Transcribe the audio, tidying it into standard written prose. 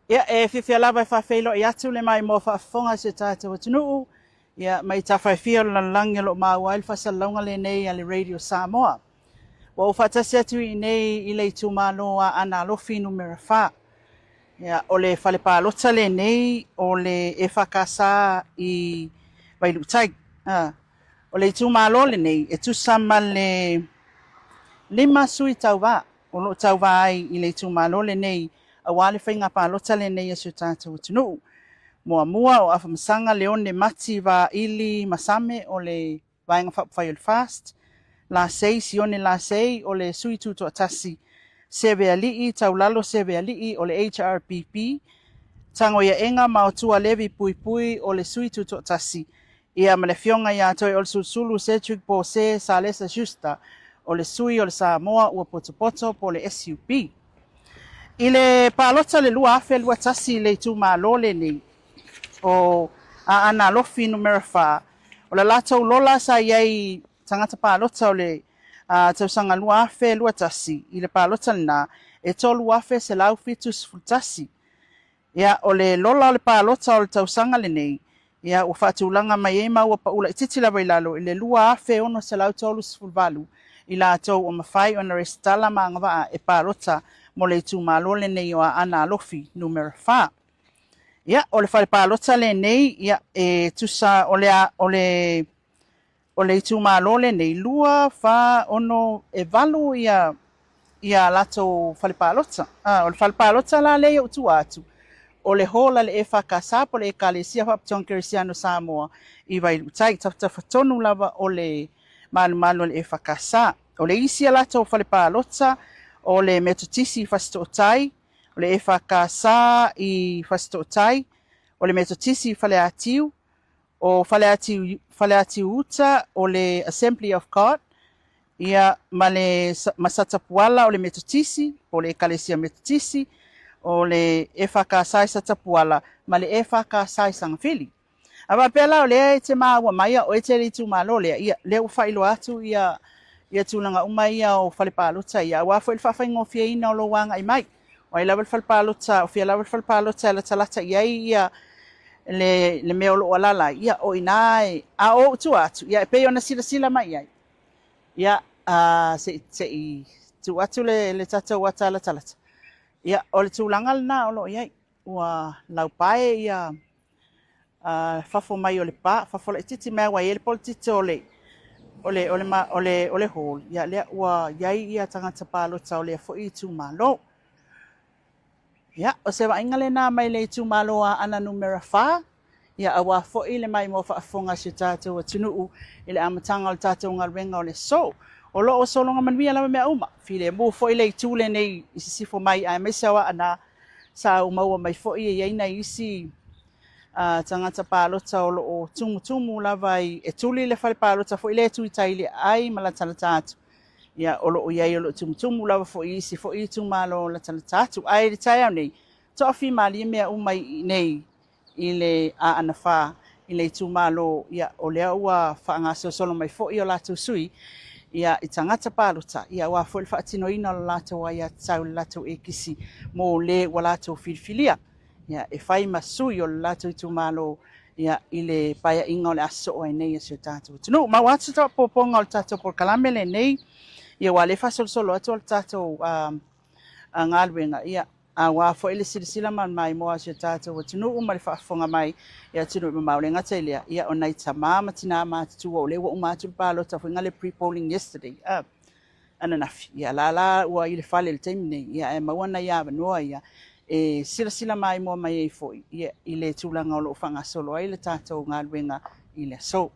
Ia, e fiafia lava e faafeiloai atu le maimoa faafofoga i si o tatou atunuu, ia, mai tafa e fia o le lalolagi o lo o maua ai le faasalalauga lenei a le Radio Samoa. Ua ou faatasi atu i inei i le itumalo Aana Alofi Numera 4. Ia, o le fale palota lenei o le EFKS i Vailuutai. O le itumalo lenei e tusa ma le 5 sui tauva o lo o tauva ai i le itumalo lenei aua le faiga palota lenei a si o tatou atunuu. Muamua o Afamasaga Leone Mati Vaili Masame o le Vaega Faaupufai o le FAST, Lasei Sione Lasei o le Sui Tutoatasi, Sevealii Taulalo Sevealii o le HRPP, Tagoiaega Maotua Levi Puipui o le Sui Tutoatasi, ia ma le Afioga ia Toeolesulusulu Cedric Pose Salesa Schuster o le Sui o le Samoa ua Potopoto po o le SUP. I le palota i le 2021 i le itumalo lenei o Aana Alofi Numera 4, O le latou lola sa i ai i tagata palota o le tausaga 2021 i le palota lena, e 3,171. Ia, o le lola o le palota o le tausaga lenei, ia, ua faatulaga mai ai ma ua pau laitiiti lava i lalo i le 2,638 i latou ua mafai ona resitala ma agavaa e palota mo le itumalo lenei o Aana Alofi Numera 4. Ia, o le fale palota lenei, ia, e tusa o le, o le, o le itumalo lenei, 2, 4, 6, e 8 ia, ia latou fale palota. A, o le fale palota la lea i ou tua atu, o le hall a le EFKS po o le Ekalesia Faapotopotoga Kerisiano o Samoa i Vailuutai, tafatafa tonu lava o le malumalu o le EFKS. O le isi a latou fale palota, o le Metotisi i Fasitootai, o le EFKS i Fasitootai, o le Metotisi i Faleatiu, o Faleatiu, Faleatiu Uta, o le Assembly of God, ia, ma le ma Satapuala o le Metotisi, po o le Ekalesia Metotisi, o le EFKS i Satapuala, ma le EFKS i Sagafili. A faapea la o lea e te maua mai a oe te le itumalo lea, ia, lea ua faailoa atu ia, ia tulaga uma ia o fale palota ia, aua foi le faafaigofieina o lou agai mai. O ai lava le fale palota, o fia lava le fale palota e latalata i ai ia le, le mea o lo o alaala ai, ia, o i ina e, a o ou tua atu, ia, e pei ona silasila mai i ai, ia, a, se i, se i tuu atu le, le tatou ata latalata, ia, o le tulaga lena o lo o i ai. Ua laupae ia fafo mai o le pa, fafo laitiiti mai ua i ai le polotiti o le o le o le o le o le hall, ia lea ua i ai ia tagata palota o lea foi itumalo. Ia, o se vaaiga lena mai le itumalo o Aana Numera 4, ia aua foi le maimoa faafofoga a si o tatou atunuu i le amataga o le tatou galuega o le aso. O lo o sologa manuia lava mea uma, filemu foi le itu lenei i sisifo mai aemaise o Aana sa ou maua mai foi e i ai nai isi tagata palota o lo o tumutumu lava i, e tuli le fale palota foi lea e tu i tai i le aai ma latalata atu. Ia, o lo o i ai o lo o tumutumu lava foi i isi foi itumalo latalata atu. Ae i le taeao nei, toafimalie mea uma i inei i le Aana 4 i le itumalo, ia, o lea ua faagasolosolo mai foi o latou sui, ia, i tagata palota, ia, aua foi le faatinoina o le latou aiatatau i le latou ekisi mo le ua latou filifilia, ia, e fai ma sui o le latou itumalo, ia, i le paeaiga o le a sosoo ai nei a si o tatou atunuu. Maua atu se taapopoga o le tatou polokalame lenei, ia, aua o lea e faasolosolo atu o le tatou galuega, ia, Aua foi le silasila ma le maimoa a si o tatou atunuu ma le faafofoga mai i atunuu mamao. E le gata i lea, ia o nai tama ma tina matutua o lea ua uma atu le palota foi le pre-polling yesterday, ananafi, ia la la ua i le fale i le taimi nei, ia ae maua nai avanoa ia e silasila maimoa mai ai foi ia i le tulaga o lo o faagasolo ai le tatou galuega i le aso.